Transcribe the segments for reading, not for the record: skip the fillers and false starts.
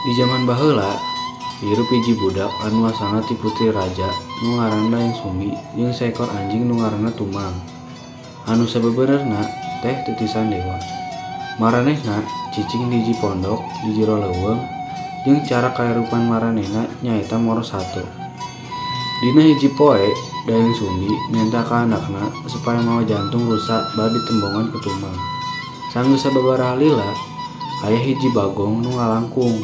Di jaman baheula, hirup hiji budak anu asalna ti putri raja nu ngaranna Dayang Sumbi jeung saekor anjing nu ngaranna Tumang anu sabenerna teh titisan dewa. Maranehna cicing di hiji pondok di jero leuweung jeung cara kahirupan maranehna nyaeta moros sato. Dina hiji poe, Dayang Sumbi menta ka andakna supaya mawa jantung rusa bari ditembongan ku Tumang. Sanggeus sababaraha lila, aya hiji bagong nu ngalangkung.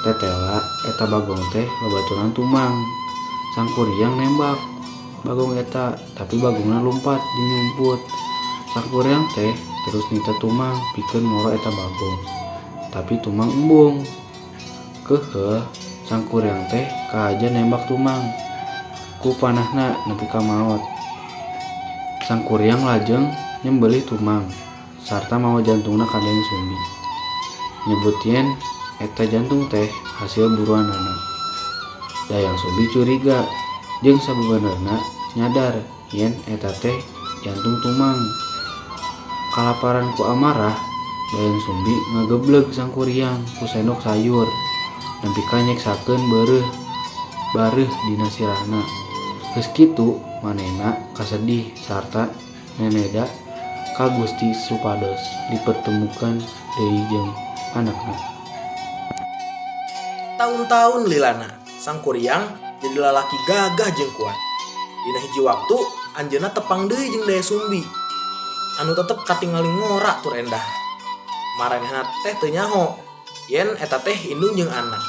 Tetela eta bagong teh babaturan Tumang. Sangkuriang nembak bagong eta, tapi bagongna lumpat jeung nyumput. Sangkuriang teh terus nita Tumang pikeun moro eta bagong, tapi Tumang embung. Keukeuh Sangkuriang teh kahaja nembak Tumang ku panahna nepi ka maot. Sangkuriang lajeng nyembelih Tumang sarta mawa jantungna ka Dayang Sumbi, nyebut yen eta jantung teh hasil buruanana. Dayang Sumbi curiga jeung sabenerna nyadar yen eta teh jantung Tumang. Kalaparan ku amarah, Dayang Sumbi ngagebleg Sangkuriang ku sendok sayur nepi ka nyeksakeun bareuh dina sirahna. Geus kitu manehna kasedih sarta neneda ka Gusti supados dipertemukeun deui jeung anakna. Taun-taun lilana, Sangkuriang jadi lalaki gagah jeung kuat. Dina hiji waktu anjeunna tepang deui jeung Dayang Sumbi anu tetep katingali ngora tur endah. Maranehna teh teu nyaho yen eta teh indung jeung anak.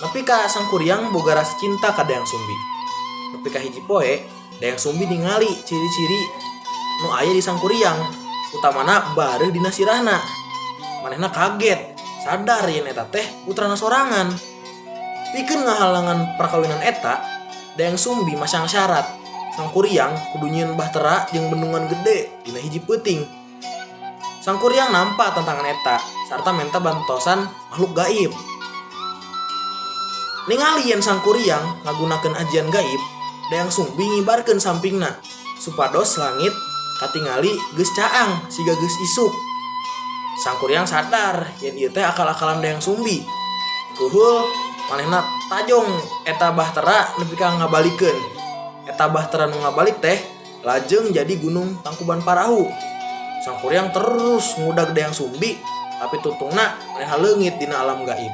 Nepi ka Sangkuriang boga rasa cinta ka Dayang Sumbi. Nepi ka hiji poe, Dayang Sumbi ningali ciri-ciri nu aya di Sangkuriang, utamana bareuh dina sirahna. Manehna kaget, sadar yen eta teh putrana sorangan. Pikeun ngahalangan perkawinan eta, Dayang Sumbi masang syarat. Sangkuriang kudu nyieun bahtera jeung bendungan gede dina hiji peuting. Sangkuriang nampa tantangan eta sarta menta bantosan makhluk gaib. Ningali yen Sangkuriang ngagunakeun ajian gaib, Dayang Sumbi ngibarkeun sampingna supados langit katingali geus caang siga geus isuk. Sangkuriang sadar yen ieu teh akal-akalan Dayang Sumbi. Kuhul manehna tajong eta bahtera nepi ka ngabalikeun. Eta bahtera nu ngabalik teh lajeng jadi Gunung Tangkuban Parahu. Sangkuriang terus ngudag Dayang Sumbi, tapi tutungna manehna leungit dina alam gaib.